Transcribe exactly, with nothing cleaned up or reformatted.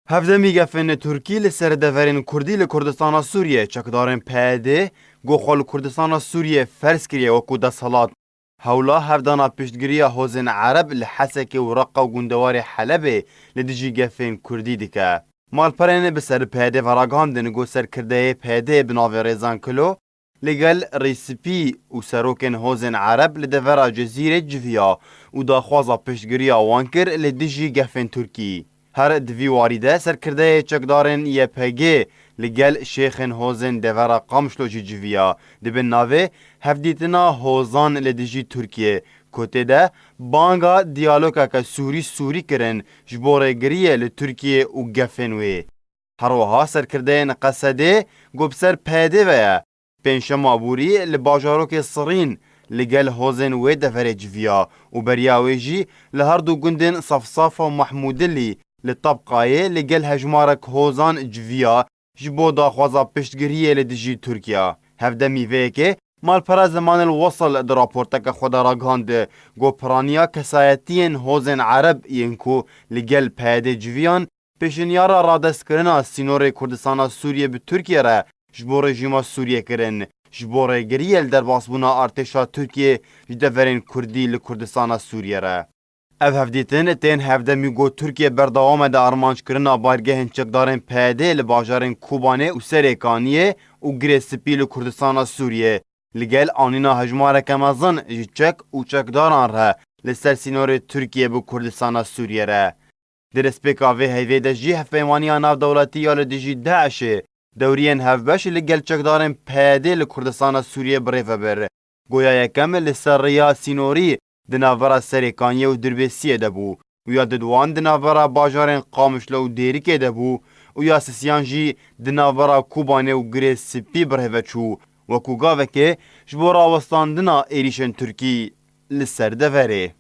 Hevdemî gefên Tirkî li ser deverên Kurdî li Kurdistana Sûriyê. Çekdarên P Y D ku xwe li Kurdistana Sûriyê ferz kiriye wekû desthilat, hewla hevdana piştgiriya hozên Ereb li Hesekê û Reqa û gundewarê Helebê li dijî gefên Kurdî dike. Malperên bi ser P Y D ve ragihandin ku serkirdeyê P Y D bi navê Rêzan Kilo li gel Rêspî û serokên hozên Ereb li devera Cezîrê civiya û daxwaza piştgiriya wan kir li dijî gefên Tirkî. Her di vî warî de serkirdeyê çekdarên Y P G li gel şêxên hozên devera Qamişlo jî civiya, di bin navê Hevdîtina Hozan li Dijî Tirkiyê, ku tê de banga diyalogeke Sûrî-Sûrî kirin ji bo rêgiriyê li Tirkiyê û gefên wê. Her wiha serkirdeyên Qesedê ku bi ser P Y D ve ye, pêncşema borî li bajarokê Sirîn li gel hozên wê deverê civiya û beriya wê jî li her du gundên Safsafa û Mehmûdilî li Tabqayê li gel hejmarek hozan civiya ji bo daxwaza piştgiriyê li dijî Tirkiya. Hevdemî vê yekê, Malpera Zemanil Wesil di raporteke xwe de ragihand ku piraniya kesayetiyên hozên Ereb yên ku li gel P Y D civiyan, pêşinyara radestkirina sînorê Kurdistana Sûriyê bi Tirkiye re ji bo rejîma Sûriyê kirin, ji bo rêgiriyê li derbasbûna artêşa Tirkiyê ji deverên Kurdî li Kurdistana Sûriyê re. Ev hevdîtin tên hevdemî ku Tirkiye berdewam e di armanckirina bargehên çekdarên P Y D li bajarên Kobanê û Serêkaniyê û Girê Spî li Kurdistana Sûriyê, li gel anîna hejmareke mezin ji çek û çekdaran re li ser sînorê Tirkiye bi Kurdistana Sûriyê re. Di destpêka vê heyvê de jî hevpeywaniya navdewletî ya li dijî DAIŞê, dewriyên hevbeş li gel çekdarên P Y D li Kurdistana Sûriyê bi rê ve bir. Goya yekem li ser rêya sînorî di navbera Serêkaniyê û Dirbêsiyê de bû û ya diduwan di navbera bajarên Qamişlo û Dêrikê de bû û ya sisiyan jî di navbera Kobanê û Girê Spî bi rê ve çû, wekû gavekê ji bo rawestandina êrîşên Tirkî li ser deverê.